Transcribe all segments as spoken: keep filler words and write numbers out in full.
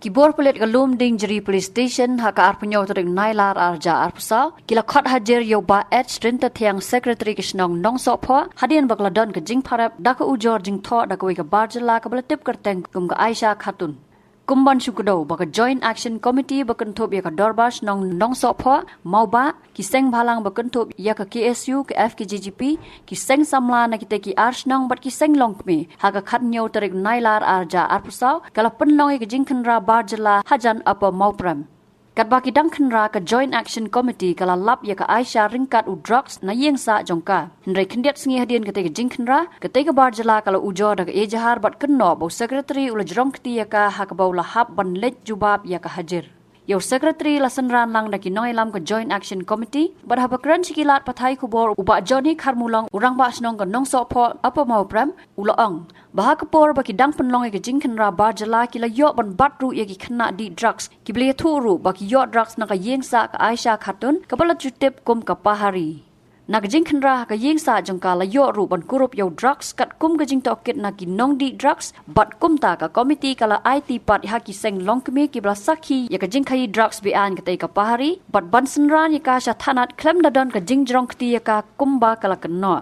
Ki bor pulit ka Lumdiengjri Police Station ha ka arphew hynñiew tarik Nailar arhajar arphew saw ki la khot hajir ïa u Bah H Ryntathiang, Secretary ka shnong Nongsohphoh, hadien ba ka la don ka jingpharep da ka ujor jingthoh da kawei ka bar jylla kaba la tip kyrteng kum ka Aisha Khatun. Kum ban shu kdew ba ka Joint Action Committee ba kynthup ïa ka Dorbar Shnong Nongsohphoh, Mawbah, ki seng bhalang ba kynthup ïa ka K S U, ka F K J G P, ki seng samla na kita ki ar shnong bad ki seng longkmie, ha ka khathynñiew tarik Nailar arhajar arphew saw ka la pynlong ïa ka jingkhynra bar jylla hajan Upper Mawprem. Katba ki dang khynra, ka Joint Action Committee ka la lap ïa ka Aisha ryngkat u drugs na ïing sah jong ka. Hynrei khyndiat sngi hadien katei ka jingkhynra, katei ka bar jylla ka la ujor da ka ejahar bad kynnoh ba u Secretary u la jrong kti ïa ka ha kaba u la hap ban leit jubab ïa ka hajir. Ïa u Secretary la synran lang da ki nongïalam ka Joint Action Committee, bad haba kren sha ki lad pathai khubor u Bah Johnny Kharmulong, u Rangbah Shnong ka Nongsohphoh, Upper Mawprem, u la ong ba ha ka por ba ki dang pynlong ïa ka jingkhynra bar jylla ki la ïoh ban bat ruh ïa ki khynnah dih drugs, kiba la ïathuh ruh ba ki ïoh drugs na ka ïing sah ka Aisha Khatun kaba la ju tip kum ka Pahari. Na ka jingkhynra ha ka ïing sah jong ka la ïoh ruh ban kurup ïa u drugs katkum ka jingtohkit na ki nongdih drugs, bad kumta ka komiti ka la aiti pat ha ki seng longkmie kiba la sakhi ïa ka jingkhaïi drugs be-aiñ katei ka Pahari, bad ban synran ïa ka sha thanat khlem da don ka jingjrong kti ïa ka kumba ka la kynnoh.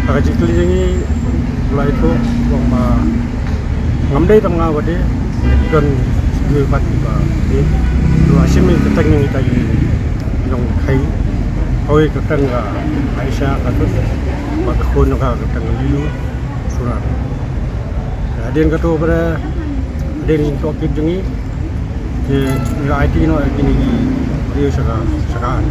Ha ka jingkylli jong ngi, u la ïathuh u ong ba ngam dei tang nga wat de, don shuh pat kiba dei. U la shim ïa ka kyrteng jong kita ki nongkhaïi. Hooid, ka kyrteng ka Aisha Khatun, bad ka khun jong ka ka kyrteng ka Lilu Surar. Hadien kato pat, hadien ka jingtohkit jong ngi, te ngi la aiti noh ïa kine ki briew sha ka, sha ka aiñ.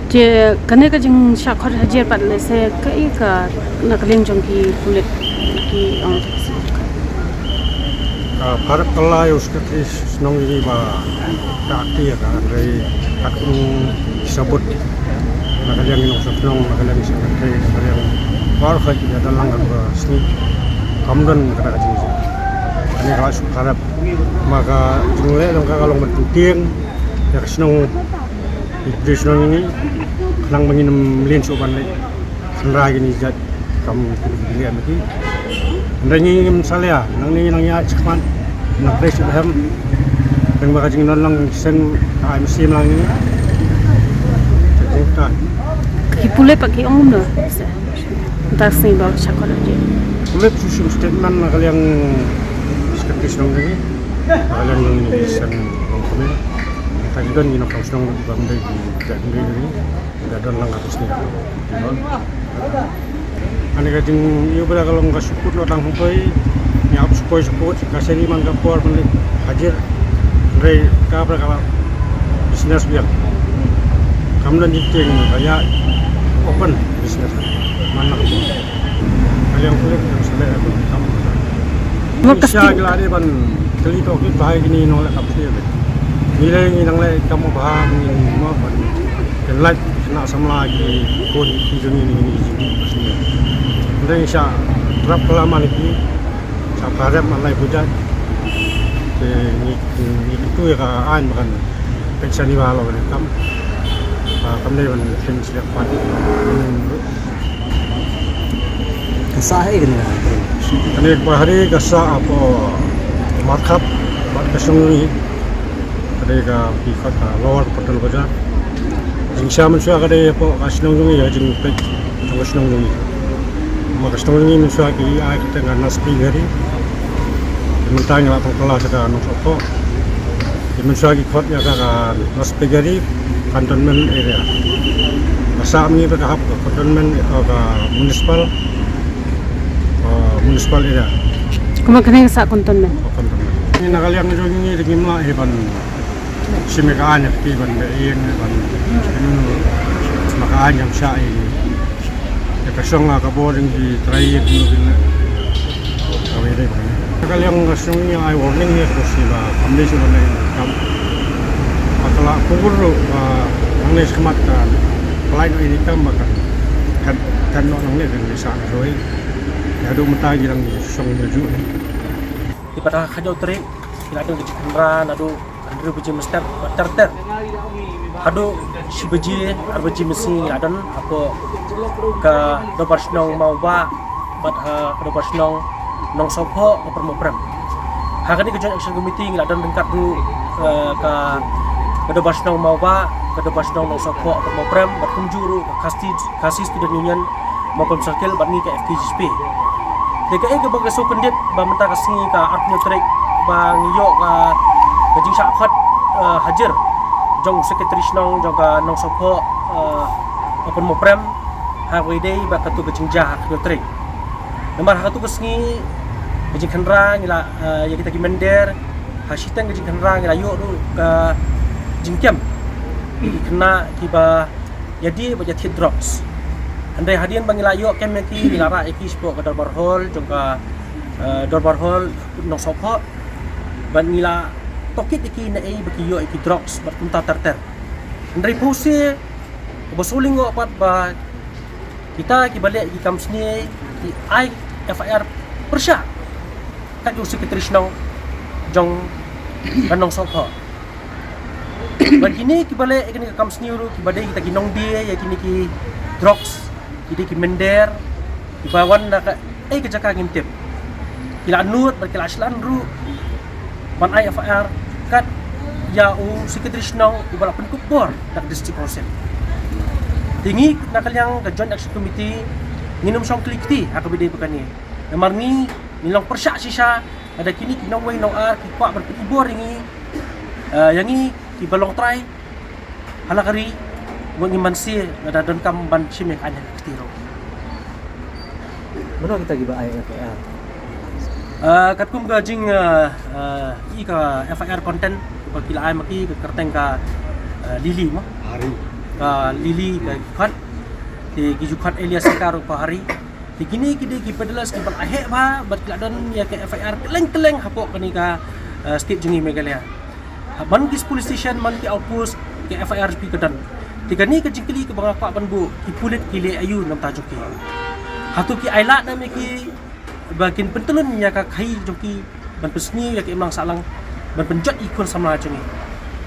Te kane ka jingshah khot hajir pat, lehse kaei ka na ka liang jong ki pulit ki ong? Ka pharap ka la ïa u Secretary shnong jong ngi ba ka akti ïa ka, hynrei katkum ki sabut na ka liang ki nongshong shnong, na ka liang ki Secretary, na ka liang baroh ki, ïa da lang ka sngi kam don kata ka jing. Kane ka la shu pharap, ma ka jingleh jong ka ka long ban pyntieng ïa ka shnong, ïa ka shnong jong ngi, khnang ba ngin ym lyngngoh ban leh khynra kine ki jait kam ki dei em ki. Hynrei ngi ngim salia, nangne ngi nang ïaid shakhmat, nang trei sha ka hem. Tang ba ka jingdon lang shen ka ai mynsiem lang ngi. Ka jingkyrkhu. Ki pulit pat ki ong kumno? Mynta ka sngi ba shah khot hajir. Pulit shu shim statement na ka liang Secretary shnong jong ngi, na ka liang jong ngi shen long kumne. Mynta ki don ngi nongshong shnong ba ym dei ki jait bynriew jong ngi. Ïa don lang ka tus ni ka. Ani ka jingïoh ba ka long ka shu kut noh tang hangtei. Ngi ap shu poi shu kut ka seri man ka por ban leit hajir. Hynrei ka ba ka la business biang. Kam don jingtieng ka ïa open business. Man la ka por. Ka liang pulit ka shu leh ka kam. Sha ki la dei ban kylli tohkit ba hai kine nongleh kam sha. Ngi leh ngi nang leh kam ba ha ngi mo ban. Ken lait khynnah samla ki khun ki jong ngi, ngi jong ngi. Hynrei ngi shah trap klam ma ki, shah pharap ma lai bujat. Te ngi, ngi kyntu ïa ka aiñ ba kan peit shane ba halor kane ka kam. Ba kam dei ban khlem sliak pat. Ka sah hi kane. Kane ka Pahari ka sah hapoh Markhap bad ka Shongni. Ka dei ka, ki khot ka Lower Patel Bazar. Jingshisha mynshuwa ka dei hapoh ka shnong jong ngi, ïa ka jingpeit jong ka shnong jong ngi. Ma ka shnong jong ngi mynshuwa ki ai kyrteng ka Naspigari. Mynta ngi la pynkylla sha ka Nongsohphoh. Ki mynshuwa ki khot ïa ka, ka Naspigari Cantonment Area. Ka sah mynne ba ka hap ka Cantonment, eh, ka Municipal, eh, Municipal Area. Kumno kane ka sah Cantonment? Oh, Cantonment. Ngi na ka liang jong ngi ngim lah hi ban shim ïa ka aiñ ïa ki ban beh ïing ban shim ïa ka aiñ ïa ka shong ka bor jong ki trai ïa ki. Kawei dei ba na ka liang ka shong ïa ai warning ïa ka shi ba kam dei shi ba nei kam. Ba ka la kubur ruh ba nangne shakhmat ka pynlait noh ïa ni kam ba kan kan kan noh nangne kan dei sah ka shong. Ïa haduh mynta ki dang shong ïa ju. Ki pat ha ka khathynñiew tarik ki la don ki jingkhynra naduh hynriew baje mynstep bad ter ter haduh shi baje ar baje mynsngi, la don hapoh ka dorbar shnong Mawbah bad, eh, ka dorbar shnong Nongsawphoh, Upper Mawprem. Ha kane ka Joint Action Committee ngi la don ryngkat ruh, eh, ka, ka Dorbar Shnong Mawbah, ka Dorbar Shnong Nongsawphoh, Upper Mawprem, bad kumjuh ruh ka Khasi, Khasi Student Union Mawprem Circle bad ngi ka F K J P. Te kaei kaba ka sngewkyndit ba mynta ka sngi ka arphew tarik ba ngi ïoh ka, ka jingshah khot, eh, hajir jong Secretary Shnong jong ka Nongsawphoh, eh, Upper Mawprem, ha kaba ïadei bad katu ka jingjia ha ka arphew tarik. Namar ha katu ka sngi ka jingkhynra ngi la, eh, ïa kita ki mynder, ha shiteng ka jingkhynra ngi la ïoh ruh ka jingkem ïa ki khynnah kiba ïadie bad ïa thied drugs. Hynrei hadien ba ngi la ïoh kem ïa ki, ngi la rah ïa ki shapoh ka Dorbar Hall jong ka, eh, Dorbar Hall Nongsawphoh, bad ngi la tohkit ïa ki naei ba ki ïoh ïa ki drugs bad kumta ter ter. Hynrei pawse kaba sngewlyngngoh pat ba kita kiba leh ki kam sniew ki ai F I R pyrshah kat ïa u Secretary Shnong jong ka Nongsawphoh. Bad kine kiba leh ïa kine ki kam sniew ruh kiba dei kita ki nongdie ïa kine ki drugs, ki dei ki mynder, kiba wan na kaei ka jaka ngim tip. Ki la nud bad ki la shlan ruh ban ai F I R kat ïa u Secretary Shnong uba la pynkup bor da ka District Council. Te ngi na ka liang ka Joint Action Committee ngin ym shong khlieh kti ha kaba ïadei bad kane. Namar ngi, ngi long pyrshah shisha, lada kine ki nongwei nongar ki kwah ban pyni bor ïa ngi, eh, ïa ngi kiba long trai ha la ka ri, wat ngim banse, lada donkam ban shim ïa ka aiñ ha ka kti ruh. Mano kita kiba ai F I R? Eh, katkum ka jing, eh, eh, i ka F I R content ba ki la ai ma ki, ka kyrteng ka, eh, Lily mo? Hari. Ka Lily ka khot. Te ki ju khot alias ka ruh ka Hari. Te kine ki dei ki peddlers kiba la heh bha bad ki la don ïa ka F I R kylleng kylleng hapoh kane ka, eh, state jong ngi Meghalaya. Ha man ki police station, man ki outpost, ka F I R jong ki ka don. Te kane ka jingkylli kaba nga kwah ban buh, ki pulit ki leh aïu na bynta jong ki? Hato ki ailad ne em ïa ki ba kin pyntyllun ïa ka khaïi jong ki ban pynsniew ïa ka imlang sahlang, ban pynjot ïa ki khun samla jong ngi?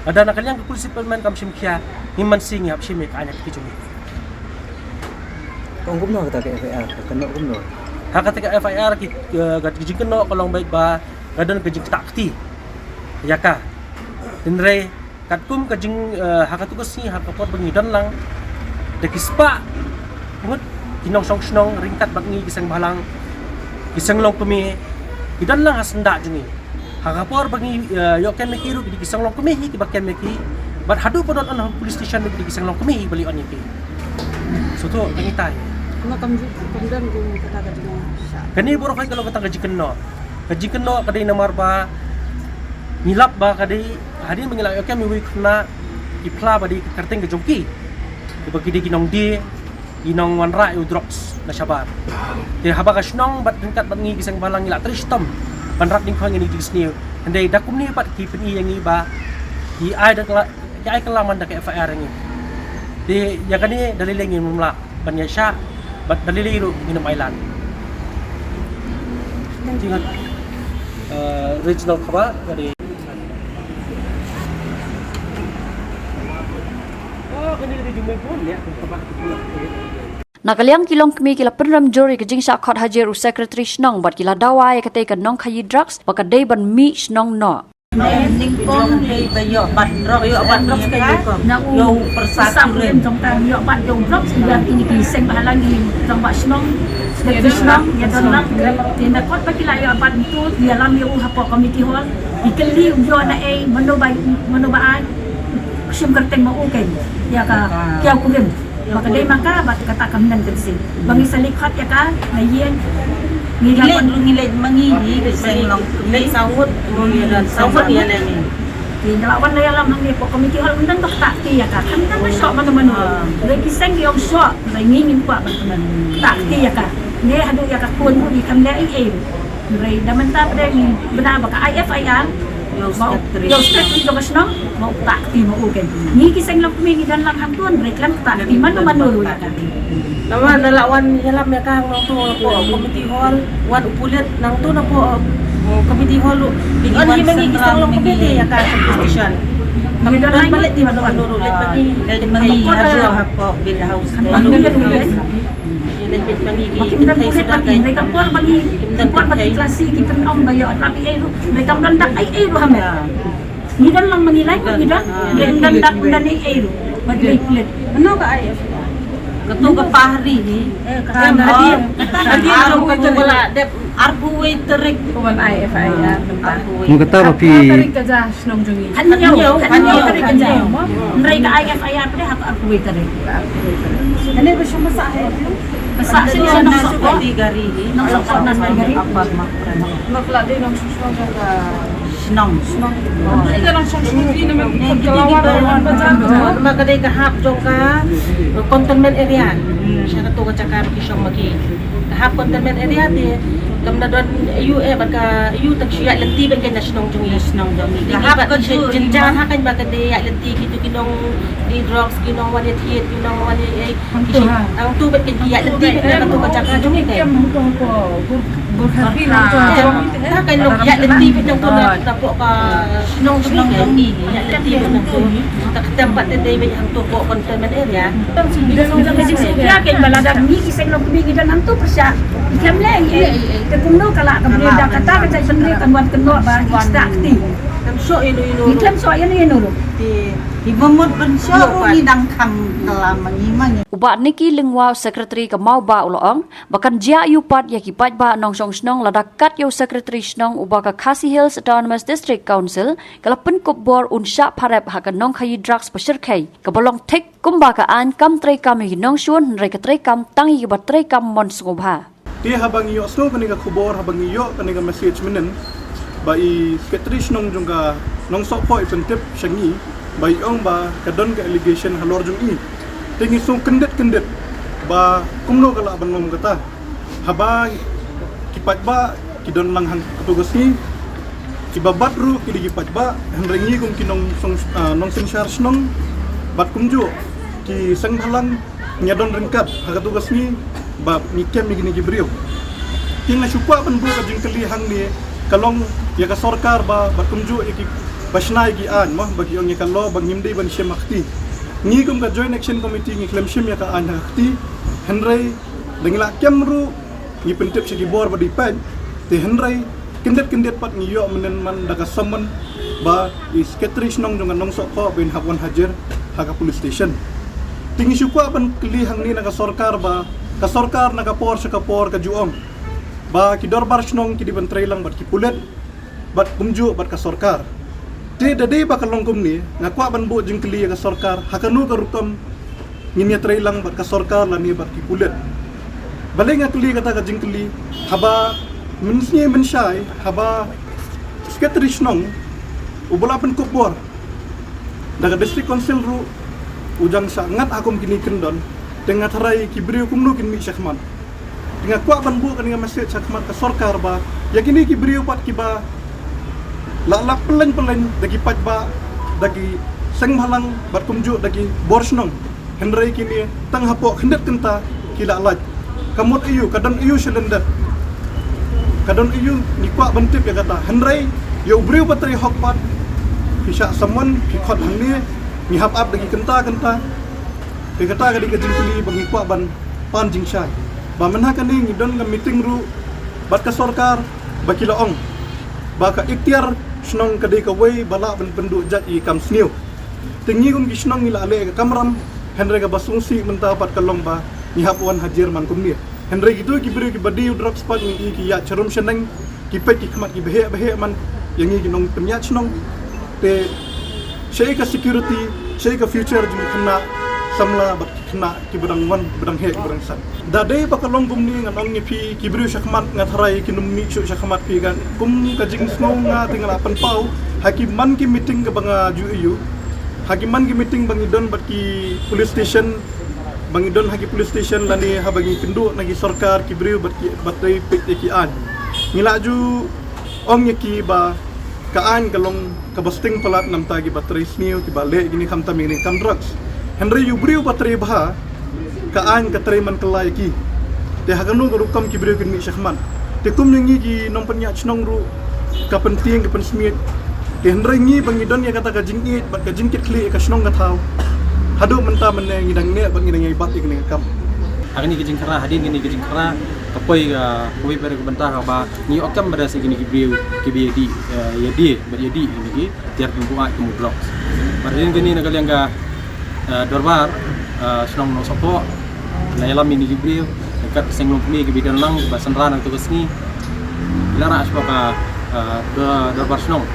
Lada na ka liang ka police department kam shim khia, ngim banse ngi hap shim ïa ka aiñ ha ka kti jong ngi. Ka ong kumno kata ka F I R, ka kynnoh kumno? Ha kata ka F I R ki, eh, ka jingkynnoh ka long beit ba ka don ka jingktah kti ïa ka. Hynrei katkum ka jing, eh, ha katu ka sngi ha ka por ba ngi don lang da ki spah ngut ki nongshong shnong ryngkat bad ngi ki seng bhalang, ki seng longkmie, ki don lang ha syndah jong ngi. Ha ka por ba ngi, eh, ïoh kem ïa ki ruh ki dei ki seng longkmie hi kiba kem ïa ki. Bad haduh ba don ha police station ruh ki dei ki seng longkmie hi ba leit on ïa ki. Shuh shuh tang itai. Kumno kam ju, kam don jong kata ka jingshah? Kane baroh hi ka long kata ka jingkynnoh. Ka jingkynnoh ka dei namar ba ngi lap ba ka dei hadien ba ngi la ïoh kem ïa iwei i khynnah, i phla ba dei ka kyrteng ka jong ki, ba ki dei ki nongdie, ki nongwanrah ïa u drugs na shabar. Te haba ka shnong bad ryngkat bad ngi ki seng bhalang ngi la trei shitom ban rap nyngkong ïa kine ki jingsniew. Hynrei da kumne pat ki pyni ïa ngi ba ki ai da ka la, ki ai kylla man da ka F I R ïa ngi. Te ïa kane da lei lei ngim lah ban ïa shah bad da lei lei ruh ngin ym ailad. Jingïaid, eh, regional kaba ka dei. Na ka liang ki longkmie ki la pynrem jur ïa ka jingshah khot hajir u Secretary Shnong bad ki la dawa ïa katei ka nongkhaïi drugs ba ka dei ban mih shnong noh. Nyngkong dei ba ïoh bat drugs, ïoh bat drugs ka ïoh ka. Na u, ïoh u pyrsa kurim jong ka, ïoh bat ïoh drugs ïa kine ki seng bhalang, ki rangbah shnong, ki shnong ïa don lang. Te na kot ba ki la ïoh bat tu, ïalam ïa u hapoh committee hall. Ki kylli u ïoh na ei, mano ba, mano ba ai. Shim kyrteng ma u kein ïa ka kiaw kurim. Ba ka dei ma ka bad kata ka hynmen ka ksiew. Ba ngi sa leit khot ïa ka na ïing. Ngi leit ruh, ngi leit ma ngi, ngi leit ma ngi, leit sawut ruh, ngi leit sawut ïa la ngi. Ngi la wan la ïalam hangne hapoh committee hall, ym don ba ktah kti ïa ka. Khlem don ba shoh mano mano. Hynrei ki seng ki ong shoh, hynrei ngi ngim kwah ban ktah kti ïa ka. Ne haduh ïa ka khun ruh ngi khlem leh ei ei. Hynrei da mynta pat ngi bna ba ka I F I R. Ïa u secretary jong ka shnong, ba u ktah kti ma u kein. Ngi ki seng longkmie ngi don lang hangto, hynrei khlem ktah kti mano mano ruh ïa ka. Namar da la wan ïalam ïa ka hangto napoh committee hall, wan u pulit nangto napoh, uh, committee hall ruh. Ngi wan hi ma ngi ki seng longkmie ïa ka police station. Ngi don lang kti mano mano ruh, leit ma ngi. Leit ma ngi hapoh bill house. Ngi leit ma ngi Ba kim don pulit ba ki, hynrei ka por ba ngi, ka por ba ki Khasi ki pynong ba ïoh ap ei ei ruh, hynrei kam don dak ei ei ruh ha met. Ngi don lang ma ngi lai, ngi don, hynrei ym don dak, ym don ei ei ruh ba ki lai pulit. Ano ka I F I R? Katu ka Pahri hi. Em, hadir, hadir jong katu ka la dep arphew wei tarik. Ko ban I F I R. Arphew wei. Mo kata ba phi. Tarik ka ja shnong jong ngi. Hynñiew, hynñiew tarik ka ja. Hynrei ka I F I R pdeng ha ka arphew wei tarik. Hynrei ba shong ba sah hai. Ba sah sha nongsoh ko. Nongsoh ko na gari. Ba pla dei nongsoh shnong jong ka shnong. Shnong. Ita nongsoh shnong ki na men ka lawan ba jan ba jan. Ma ka dei ka hap jong ka containment area. Sha katu ka jaka ki shong ma ki. Ka hap containment area te kam da don aiu eh bad ka aiu, tang shu ïaid lynti bad ka na shnong jong ngi. Shnong jong ngi. Ka hap ka jynjar ha ka ba ka dei ïaid lynti kitu ki nong di drugs, ki nong wan ïa thied, ki nong wan ïa ei. Hangtu ha. Hangtu bad ki ïaid lynti bad na katu ka jaka jong ngi. Kem hangtu ha ko Gor-, Gorkha Field hangtu ha. Ta ka nong ïaid lynti bad nangtu na, na pok ka shnong jong ngi. Ïaid lynti bad nangtu. Ta ka tem pat te dei bad hangtu pok containment area. Ïa ka jingsngewsih ka ba lada ngi ki seng nongkmie ngi don hangtu pyrshah. Ngi khlem leh ngi leh. Te kumno ka lah ka briew da kata ka jait bynriew kan wan kynnoh ba ngi stad kti. Ngi khlem shoh ïano ïano ruh. Te ngi ba mut ban shoh ruh ngi dang khang kylla ma ngi ma ngi. U Bah Nicky Lyngwa, Secretary ka Mawbah u la ong ba kan jia aiu pat ïa ki paidbah nongshong shnong lada kat ïa u Secretary Shnong uba ka Khasi Hills Autonomous District Council ka la pynkup bor un shah pharep ha ka nongkhaïi drugs ba shyrkhei, kaba long thik kumba ka aiñ kam treikam ïa ki nongshun hynrei ka treikam tang ïa kiba treikam mon sngewbha. Te haba ngi ïohsngew kane ka khubor, haba ngi ïoh kane ka message mynnin ba i Secretary Shnong jong ka Nongsohphoh i pyntip sha ngi ba i ong ba ka don ka allegation halor jong i. Te ngi sngew kyndit kyndit ba kumno ka lah ban long kata. Haba ki paidbah ki don lang hangtu ka sngi, kiba bat ruh ki dei ki paidbah, hynrei ngi kum ki nong song, ah, nongsynshar shnong bad kumjuh ki seng bhalang ngi don ryngkat ha katu ka sngi ba ngi kem ïa kine ki briew. Te nga shu kwah ban buh ka jingkylli hangne ka long ïa ka sorkar ba, bad kumjuh ïa ki ba shna ïa ki aiñ mo, ba ki ong ïa ka law ba ngim dei ban shim ha kti. Ngi kum ka Joint Action Committee ngi khlem shim ïa ka aiñ ha kti, hynrei da ngi la kem ruh ngi pyntip sha ki bor ba dei peit, te hynrei kyndit kyndit pat ngi ïoh mynnin man da ka summon ba i Secretary Shnong jong ka Nongsohphoh ba in hap wan hajir ha ka police station. Te ngi shu kwah ban kylli hangne na ka sorkar ba ka sorkar na ka por sha ka por ka ju ong ba ki dorbar shnong ki dei ban trei lang bad ki pulit bad kumjuh bad ka sorkar. Te da dei ba ka long kumne, nga kwah ban buh jingkylli ïa ka sorkar, ha kano ka rukom ngin ïa trei lang bad ka sorkar lane bad ki pulit. Balei nga kylli kata ka jingkylli, haba mynsngi mynshai, haba Secretary Shnong uba la pynkup bor da ka District Council ruh u jang sha ngat ha kum kine kyndon, te nga tharai ki briew kumno kin mih shakhmat. Te nga kwah ban buh kane ka message shakhmat ka sorkar ba ïa kine ki briew pat kiba la lap pyllein pyllein da ki paidbah, da ki seng bhalang bad kumjuh da ki bor shnong. Hynrei kine tang hapoh khyndiat kynta ki la lait. Ka mut aiu, ka don aiu shalyndet. Ka don aiu, ngi kwah ban tip ïa kata. Hynrei ïa u briew ba trei hok pat, phi shah summon, phi khot hangne, ngi hap ap da ki kynta kynta. Te kata ka dei ka jingkylli ba ngi kwah ban pan jingshai. Ba mynha kane ngi don ka meeting ruh bad ka sorkar ba ki la ong ba ka iktiar shnong ka dei kawei ba lah ban pynduh jait ïa ki kam sniew. Te ngi kum ki shnong ngi la leh ka kamram, hynrei kaba sngewsih mynta pat ka long ba ngi hap wan hajir man kumne. Hynrei kito ki briew kiba die drugs pat ngi ïohi ki ïaid sharum shaneng, ki peit ki khmat kiba heh ba heh man ïa ngi ki nongpynïaid shnong. Te shaei ka security, shaei ka future jong ki khynnah samla bad ki khynnah kiba dang wan, ba dang heh, kiba dang san. Da dei ba ka long kumne ngan ong ïa phi ki briew shakhmat, nga tharai kin ym mih shuh shakhmat phi kan. Kum ka jingsngew nga te nga la pynpaw ha ki man ki meeting kaba nga ju ïoh, ha ki man ki meeting ba ngi don bad ki police station, ba ngi don ha ki police station lane haba ngi kynduh na ki sorkar ki briew bad ki, ba trei peit ïa ki aiñ. Ngi la ju ong ïa ki ba ka aiñ ka long kaba sting palat namar kiba trei sniew, kiba leh kine, khamtam ïa kine ki kam drugs. Hynrei ïa u briew ba trei bha, ka aiñ ka trei man kylla ïa ki. Te ha kano ka rukom ki briew kin mih shakhmat. Te kum ïa ngi ki nongpynïaid shnong ruh ka pyntieng ka pynsmiej. Te hynrei ngi ba ngi don ïa kata ka jingïeit bad ka jingkitkhlieh ïa ka shnong ka thaw, haduh mynta mynne ngi dang neh bad ngi dang ïai bat ïa kane ka kam. Kane ka jingkhara, hadien kane ka jingkhara, ka poi ka, ka poi pat ka bynta kaba ngi ïoh kem bad sa kine ki briew kiba ïadei, eh, ïadei bad ïadei kine ki tiar ki buaid kum u drugs. Bad hadien kane na ka liang ka, eh, dorbar, eh, shnong Nongsohphoh, la ïalam ïa kine ki briew, kat ka seng longkmie kiba don lang, ba synran ha kato ka sngi. Ki la rah sha ka, eh, ka dorbar shnong,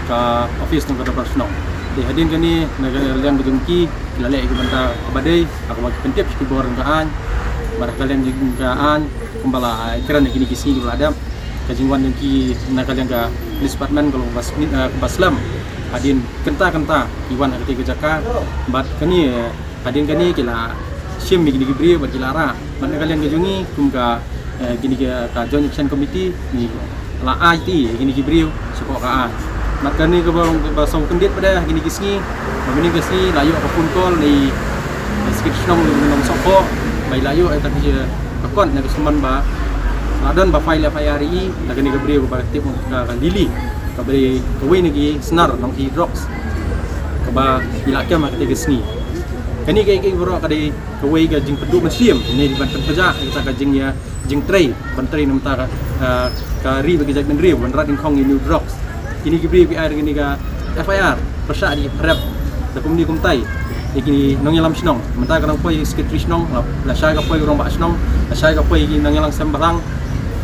ka office jong ka dorbar shnong. Te hadien kane na ka liang ka jong ki, ki la leh ïa ka bynta kaba dei, ha kaba ki pyntip sha ki bor jong ka aiñ, bad ha ka liang jong ka aiñ, kumba la kren ha kine ki sngi kiba la dep, ka jingwan jong ki na ka liang ka police department ka long kaba smi-, eh, kaba slem. Hadien kynta kynta ki wan ha katei ka jaka, bad kane, eh, hadien kane ki la shim ïa kine ki briew bad ki la rah. Bad na ka liang ka jong ngi kum ka, eh, kine ka, ka Joint Action Committee ngi la aiti ïa kine ki briew shapoh ka aiñ. Bad kane kaba, kaba sngewkhyndiat pat ha kine ki sngi, ba mynne ka sngi la ïoh ka phone call na i Secretary Shnong Nongsohphoh, ba i la ïoh ïa kata ka, ka kot ne ka summon ba la don ba file F I R ïa i, na kane ka briew kaba tip ka, ka Lily, kaba dei kawei na ki snar nongkhaïi drugs, kaba i la kem ha katei ka sngi. Kane ka, ka baroh ka dei kawei ka jingpynduh mynsiem ne ban pynpajah ïa kata ka jingïa, jingtrei, ban trei na bynta ka, ah, ka ri bad ka jaitbynriew, ban rat dyngkhong ïa une u drugs. Kine ki briew ki ai kane ka F I R pyrshah ïa ki pharep da kumne kumtai ïa ki nongïalam shnong. Mynta ka nang poi Secretary Shnong, la, lashai ka poi u Rangbah Shnong, lashai ka poi ki nongïalam sem balang.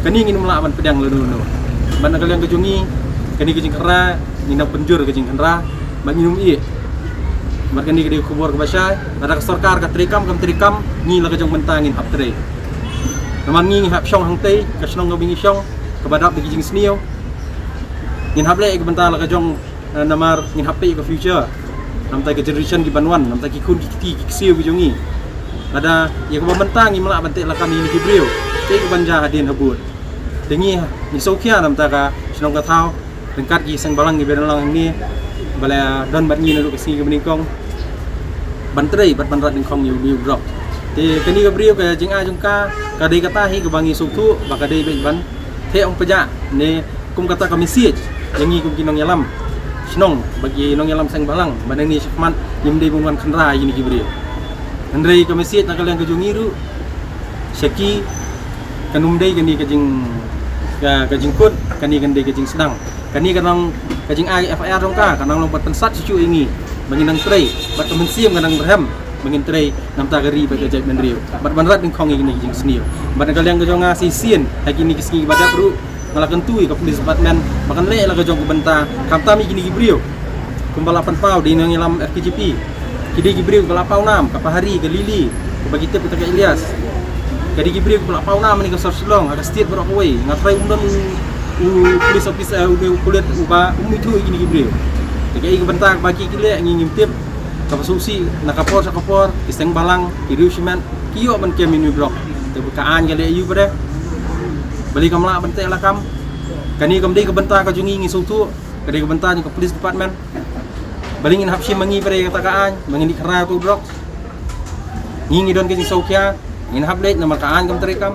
Kane ngim lah ban pdiang lano lano. Bad na ka liang ka jong ngi, kane ka jingkhynra, ngi nang pynjur ka jingkhynra, bad ngim ïeh. Bad kane ka dei ka khubor kaba shai, lada ka sorkar ka treikam kam treikam, ngi la ka jong mynta ngin hap trei. Namar ngi ngi hap shong hangtei, ka shnong kaba ngi shong, kaba dap da ki jingsniew. Ngin hap leh ïa ka bynta la ka jong, eh, namar ngin hap peit ïa ka future. Namar ka generation ki ban wan, namar ki khun ki kti ki ksiew ki jong ngi. Lada ïa kaba mynta ngim lah ban teh lakam ïa kine ki briew, te ka ban jia hadien habud. Te ngi, ngi sngewkhia namar ka shnong ka thaw, ryngkat ki seng balang kiba don lang hangne, ba la don bad ngi naduh ka sngi kaba nyngkong, ban trei bad ban rat nyngkong ïa u briew u brok. Te kane ka briew ka jingai jong ka, ka dei kata hi kaba ngi sngewthuh ba ka dei beit ban theh ong pajah ne kum kata ka message ïa ngi kum ki nongïalam shnong bad ki nongïalam seng balang, ba nangne shakhmat ngim dei ban wan khynra ïa kine ki briew. Hynrei ka message na ka liang ka jong ngi ruh sha ki, kan ym dei kane ka jing, ka, ka jingkut, kane kan dei ka jingsdang. Kane ka nang, ka jingai F I R jong ka, ka nang long ban pynsat shuh shuh ïa ngi ba ngin nang trei, bad ka mynsiem ka nang rhem ba ngin trei namar ka ri bad ka jaitbynriew, bad ban rat nyngkong ïa kine ki jingsniew. Bad na ka liang ka jong nga shisien ha kine ki sngi kiba dep ruh, nga la kyntu ïa ka police department ba kan leh la ka jong ka bynta khamtam ïa kine ki briew. Kumba la pynpaw da i nongïalam F K J P, ki dei ki briew ba la paw nam, ka Pahari, ka Lily, kaba ki tip kita ka Ilyas. Ka dei ki briew ba la paw nam ha kane ka sor Shillong, ha ka state baroh kawei. Nga tharai um don u, u police officer, u, u pulit uba um ithuh ïa kine ki briew. Te kaei ka bynta kaba ki, ki leh ngi ngim tip. Kaba sngewsih na ka por sha ka por, ki seng balang, ki riewshimet ki ïoh ban kem ïa une u brok. Te ka aiñ ka leh ïa u pat de, balei kam lah ban teh lakam? Kane kam dei ka bynta ka jong ngi, ngi sngewthuh, ka dei ka bynta jong ka police department. Balei ngin hap shim ma ngi pat de kata ka aiñ, ma ngin ïa khynra ïa u brok? Ngi ngi don ka jingsngewkhia, ngin hap leit namar ka aiñ kam treikam.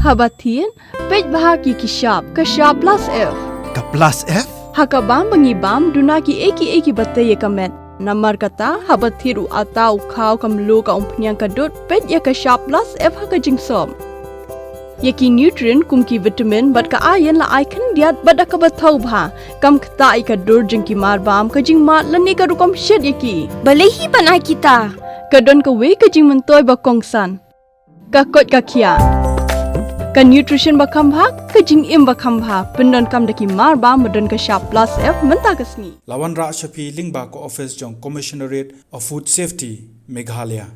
Haba thied, peit bha ïa ki shap, ka shap plus F. Ka plus F? Ha ka bam ba ngi bam, duna kiei kiei kiba tei ïa ka met. Namar kata, haba thied u atta u khaw, ka mluh, ka umphniang, ka dud, peit ïa ka shap plus F ha ka jingsop. Ïa ki nutrient kum ki vitamin bad ka iron la ai khyndiat bad da kaba thaw bha. Kam ktah ïa ka dur jong ki marbam, ka jingmad lane ka rukom shet ïa ki. Balei hi ban ai kita? Ka don kawei ka jingmyntoi ba kongsan. Ka koit ka khiah. Ka nutrition ba kham bha, ka jingim ba kham bha, pyndonkam da ki marbam ba don ka shap plus F mynta ka sngi. La wanrah sha phi lyngba ka office jong Commissionerate of Food Safety, Meghalaya.